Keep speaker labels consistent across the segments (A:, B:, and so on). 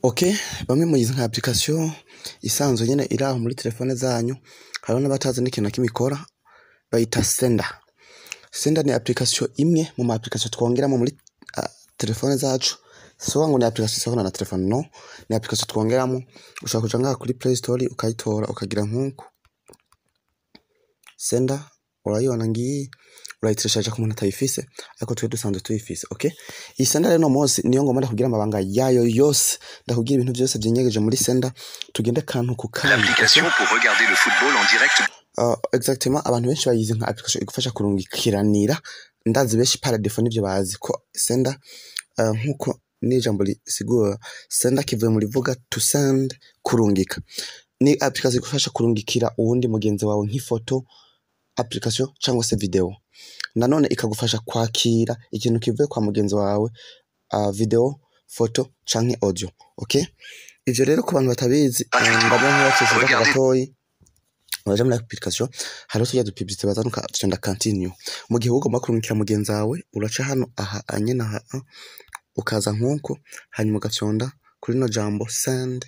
A: Okay, bamwe muyizi nka application isanzwe nyene iri aho muri telefone zanyu, hariho n'abatazi n'ikintu na kimwe ikora, bayita Xender. Xender ni application imwe mu ma application twongeramo muri telefone zacu. So ngo ni application isohora na telefone, no, ni application twongeramo. Ushobora kuja ngaha kuri Play Store ukayitora, ukagira nk'uku. Xender urayibona ngiyi, urayitereshaje ku muntu atayifise, ariko twe dusanzwe tuyifise. Okay, iyi Xender rero no munsi niyo ngomba ndakubwira amabanga yayo yose, ndakubwira ibintu byose vyinyegeje muri Xender, tugende kantu ku kandi.
B: L'application pour regarder le football en direct.
A: Exactement, abantu benshi bayizi nka application igufasha kurungikiranira. Ndazi benshi par défaut nivyo bazi ko Xender, nkuko n'ijambo risigura sender kivuye mu rivuga to send, kurungika. Ni application igufasha kurungikira uwundi mugenzi wawe nk'ifoto, application cyangwa se video. Nanone ikagufasha kwakira ikintu kivuye kwa mugenzi wawe, video, foto canke audio. Okay, ivyo rero ku bantu batabizi, ndabona nk'abacishije
B: Regardez.
A: gatoyi. Uraja muri application, hariho tujya du publicité bazana, ukafyonda continue. Mu gihe ugomba kurungikira mugenzi wawe, uraca hano aha anyene aha, ukaza nk'uko, hanyuma ugafyonda kuri rino jambo send.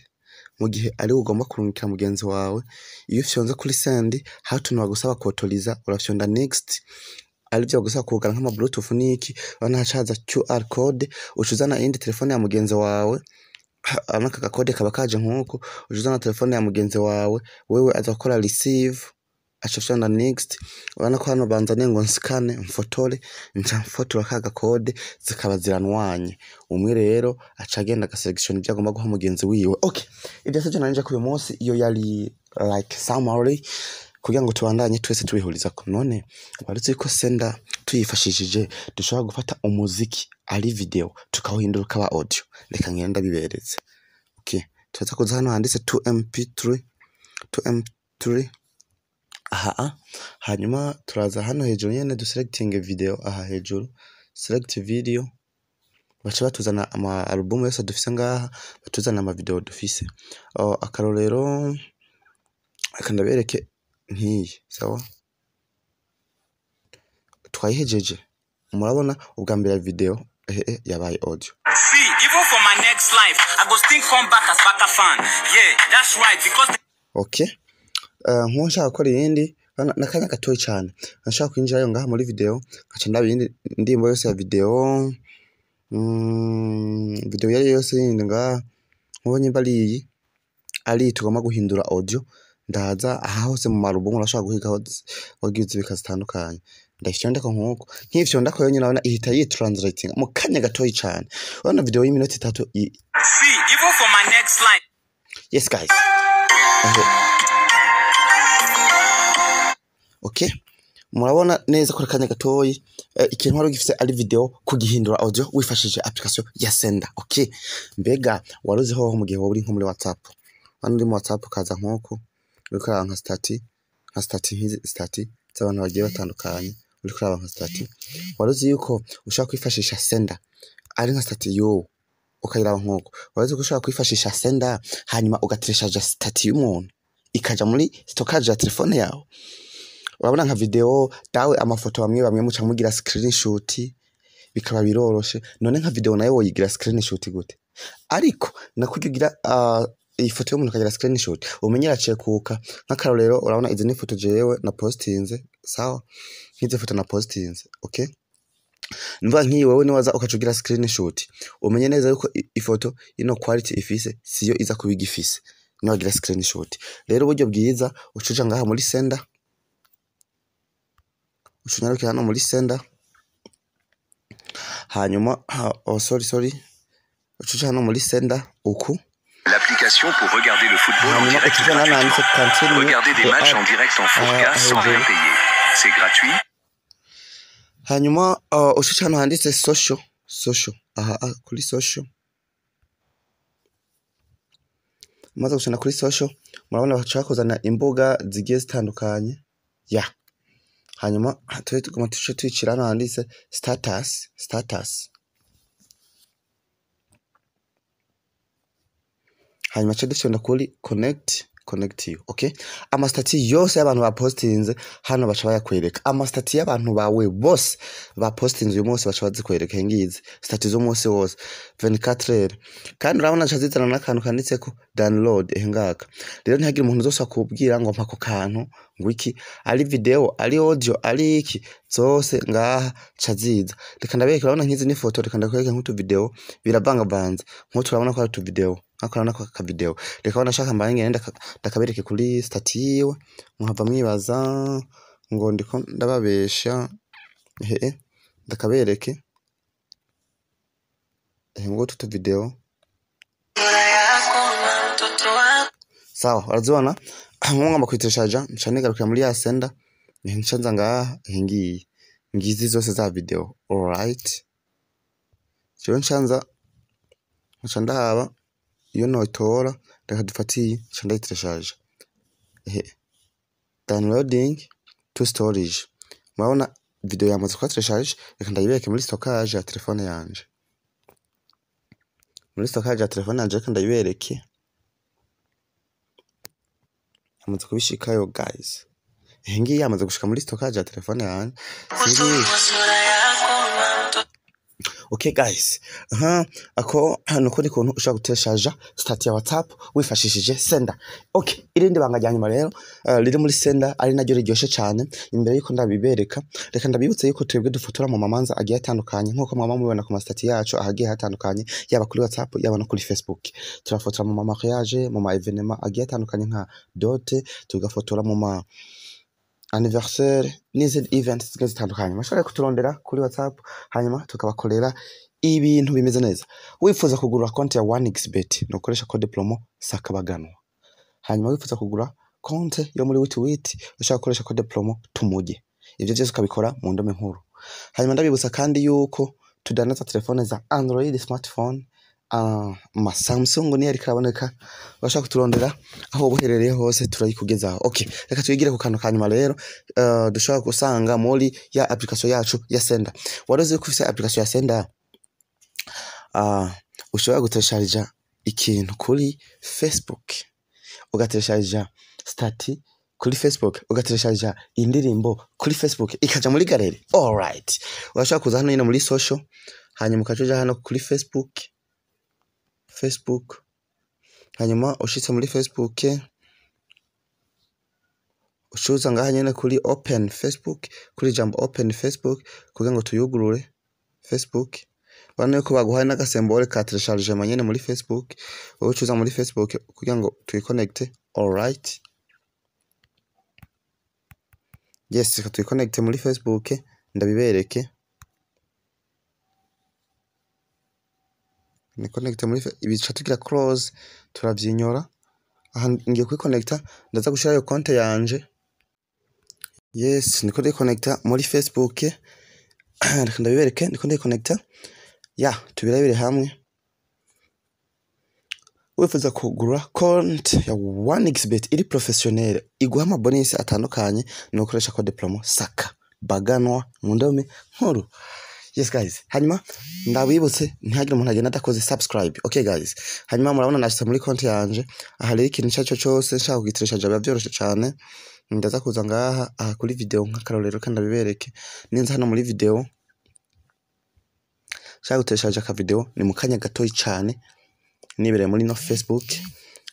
A: Mu gihe ari ugomba kurungikira mugenzi wawe, iyo ufyonze kuri send, hari utuntu bagusaba kotoriza, urafyonda next, arivyo bagusaba kugara nk'ama bluetooth n'iki. Urabona hacaza QR code, uca uzana iyindi telefone ya mugenzi wawe. Urabona aka gakode kaba kaje nk'uko, uca uzana telefone ya mugenzi wawe, wewe aza gukora receive, aca afyonda next. Urabona ko hano banzaniye ngo nsikane mfotore, nca mfotora ka gakode, zikaba ziranwanye. Umwe rero aca agenda agaselectiona ivyo agomba guha mugenzi wiwe. Okay, ivyo sivyo nari nje uyu munsi, iyo yari like summary kugira ngo tubandanye twese tubihurizako. None wari uzi ko Xender tuyifashishije dushobora gufata umuziki ari video tukawuhindura ukaba audio? Reka ngende ndabiberetse. Okay, turaza kuza hano handitse 2mp3, 2mp3 aha, hanyuma turaza hano hejuru nyene duselecting video, aha hejuru select video, baca batuzana ama album yose dufise ngaha, batuzana ama video dufise. Akarorero reka ndabereke nkiyi. Sawa, twayihejeje. Murabona ubwa mbere video ehe yabaye audio.
C: See, even for my next life, I go still come back as Baka fan. Yeah, that's right, because
A: Okay, nkuwo nshaka gukora iyindi n'akanya gatoyi cane, nshaka kwinjirayo ngaha muri video, nkaca ndaba iyindi ndirimbo yose ya video, video iyo ariyo yose yindi ngaha. Nkubu nyimba ari iyi, ari iyi tugomba guhindura audio, ndaza aha hose mu marubumu urashobora guhigaho wagiye uzibika zitandukanye, ndayifyondako nkuko nkifyondako yonyene, urabona ihita yitranslatinga mu kanya gatoyi cane. Urabona video y'iminota 3
C: See, even for my next life.
A: Yes guys. Ehe. Okay, murabona neza ko akanya gatoyi, ikintu wari ugifise ari video kugihindura audio wifashishije application ya Xender. Okay, mbega waruzi hoho mu gihe wowe uri nko muri WhatsApp, hano uri mu WhatsApp ukaza nkuko uriko uraba nka statut, nka statut nk'izi statut z'abantu bagiye batandukanye, uriko uraba nka statut, waruzi yuko ushobora kwifashisha Xender ari nka statut y'uwo ukayiraba nkuko? Waruzi ko ushobora kwifashisha Xender hanyuma ugatereshaja statut y'umuntu ikaja muri stockage ya telefone yawe? Urabona nka video dawe, amafoto, bamwe bamwe muca mugira screenshot bikaba biroroshe. None nka video nayo woyigira screenshot gute? Ariko nakurya ugira ifoto y'umuntu ukagira screenshot, umenye iracekuka. Nk'akarorero, urabona izi ni foto jewe na postinze. Sawa, nk'izi foto na postinze, okay, Numva nk'iyi, wewe niwaza ukaca ugira screenshot, umenye neza yuko ifoto ino quality ifise siyo iza kuba igifise niwagira screenshot. Rero uburyo bwiza, uca uja ngaha muri Xender, uca unyarukira hano muri Xender, hanyuma oh, sorry, sorry, uca uja hano muri Xender uku.
B: L'application pour regarder le football en
A: Hanyuma
B: direct
A: uca uja hano handitse
B: gratuitement.
A: continue
B: Regardez des
A: the
B: matchs
A: app
B: en direct en 4K sans rien
A: hejuru.
B: payer. C'est gratuit.
A: Hanyuma uca uca hano handitse social, social aha, kuri social. Umaze gushana kuri social, murabona baca bakuzana imbuga zigiye zitandukanye ya. Hanyuma tube tuguma tuce twicira hano handitse status, status, hanyuma ce dufyonda kuri connect, Connect you. Okay, ama status yose y'abantu bapostinze hano baca bayakwereka. Ama status y'abantu bawe bose bapostinze uyu munsi baca bazikwereka. Ngizi status z'umunsi wose 24 heures. Kandi urabona aca zizana n'akantu kanditseko download. Ehe ngaka rero, ntihagire umuntu uzose akubwira ngo mpa ako kantu, ngo iki, ari video, ari audio, ari iki, zose ngaha ca ziza. Reka ndabereke. Urabona nk'izi ni foto, reka ndakwereke nk'utu video, biravangavanze. Nk'utu urabona ko ari utu video, nkako urabona ko aka video. Reka wenda nshaka mbaye ngende ndakabereke kuri statut yiwe, muhava mwibaza ngo ndiko ndababesha. Ehe, ndakabereke. Ehe, ngutu tu video. Sawa, urazibona. Nko ngomba kuyiteshaja, nca nigarukira muri ya Xender. Ehe, nca nza ngaha. Ehe, ngiyi, ngizi zose za video. Alright, jewe nca nca ndaba iyo notora. Reka dufate iyi, nca ndayiteshaja. Ehe, downloading to storage. Murabona video yamaze kuba télécharge. Reka ndayibereke muri stockage ya telefone yanje. Muri stockage ya telefone yanje, reka ndayibereke, yamaze kubishikayo guys. Ehe, ngiyi yamaze gushika muri stockage ya telefone yanje, singiyi. Okay guys, aha ako nuko ni kuntu ushobora guteshaja statut ya WhatsApp wifashishije Xender. Okay, irindi banga rya nyuma rero riri muri Xender, ari naryo riryoshe cyane. Imbere yuko ndabibereka, reka ndabibutse yuko twebwe dufotora mu mamanza agiye atandukanye, nkuko mwaba mubibona ku ma status yacu ahagiye hatandukanye, yaba kuri WhatsApp, yaba no kuri Facebook. Turafotora mu ma mariage, mu ma événement agiye atandukanye nka dot, tugafotora mu ma anniversaire n'izindi events zigiye zitandukanye. Mushobora kuturondera kuri WhatsApp, hanyuma tukabakorera ibintu bimeze neza. Wifuza kugura konti ya 1xbet, ni ukoresha code promo sakabaganwa. Hanyuma wifuza kugura konti yo muri witi, ushaka gukoresha code promo tumuje. Ivyo vyose ukabikora mu ndome nkuru. Hanyuma ndabibutsa kandi yuko tudandaza telefone za Android smartphone, ma Samsung niyo ariko araboneka. Urashaka kuturondera aho woba uherereye hose, turayikugezaho. Okay, reka twigire ku kantu ka nyuma rero dushobora gusanga muri ya application yacu ya Xender. Wari uzi ko ufise application ya Xender, ushobora gutesharija ikintu kuri Facebook, ugatesharija statut kuri Facebook, ugatesharija indirimbo kuri Facebook, ikaja muri galerie? Alright, urashobora kuza hano nyine muri social, hanyuma ukaca uja hano kuri Facebook. Facebook, hanyuma ushitse muri Facebook, ucuza ngaha nyene kuri open Facebook, kuri jambo open Facebook, kugira ngo tuyugurure Facebook. Urabona yuko baguhaye n'agasembore ka téléchargement nyene muri Facebook. Wowe ucuza muri Facebook kugira ngo tuyiconnecte. Alright, yes, reka tuyiconnecte muri Facebook ndabibereke. Ni connect muri ibica, tugira close, turavyinyora. Aha ngiye kuyiconnecta, ndaza gushirayo konte yanje. Yes, niko ndayiconnecta muri Facebook. Reka ndabibereke, niko ndayiconnecta ya, tubirabire hamwe. Wifuza kugura konti ya 1xbet iri professionnel, iguha ama bonus atandukanye, ni ukoresha code promo saka baganwa mu ndome nkuru. Yes guys, hanyuma ndabibutse, ntihagire umuntu agenda adakoze subscribe. Okay guys, hanyuma murabona nashyize muri konti yanje. Aha rero, ikintu icyo cyose nshaka kugiteresha biba byoroshye cyane. Ndaza kuza ngaha aha kuri video nk'akarorero, kandi ndabibereke. Ninza hano muri video, nshaka guteshaje aka video, ni mu kanya gatoyi cyane, nibereye muri no Facebook.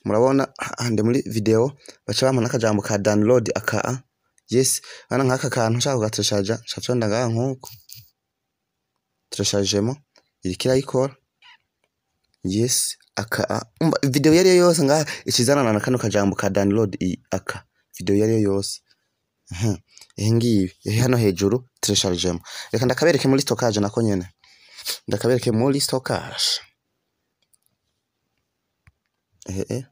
A: Murabona aha ndi muri video, baca bampa n'akajambo ka download aka. Yes, bana, nk'aka kantu nshaka kugateshaja, nca ngaha nk'uko téléchargement iriko irayikora. Yes, aka umva, video iyo ariyo yose ngaha ikizanana na kano kajambo ka download, aka video iyo ariyo yose. Ehe, ngibi, ehe, hano hejuru téléchargement. Reka ndakabereke muri stockage, nako nyene ndakabereke muri stockage. Ehe eh.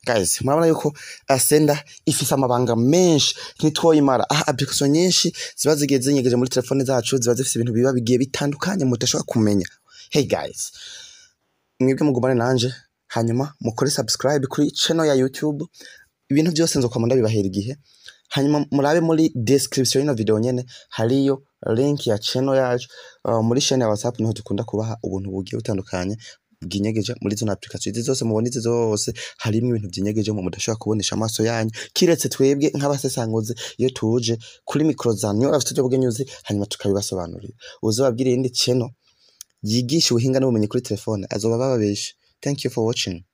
A: Guys, murabona yuko Xender ifise amabanga menshi, ntitwoyimara aha. Application nyinshi ziba zigiye zinyegeje muri telefone zacu, ziba zifise ibintu biba bigiye bitandukanye mudashobora kumenya. Hey guys, mwebwe mugumane nanje, hanyuma mukore subscribe kuri channel ya YouTube. Ibintu byose nzokwama ndabibahera igihe. Hanyuma murabe muri description y'ino video nyene hariyo link ya channel yacu. Muri chaîne ya WhatsApp niho dukunda kubaha ubuntu bugiye butandukanye bwinyegeje muri zino application. Izi zose mubona, izi zose harimwo ibintu vyinyegeje mu mudashobora kubonesha amaso yanyu, kiretse twebwe nk'abasesanguzi iyo tuje kuri micro za New Life Studio Bugenyuzi, hanyuma tukabibasobanurira. Uzobabwira iyindi channel yigisha ubuhinga n'ubumenyi kuri telefone azoba bababeshe. Thank you for watching.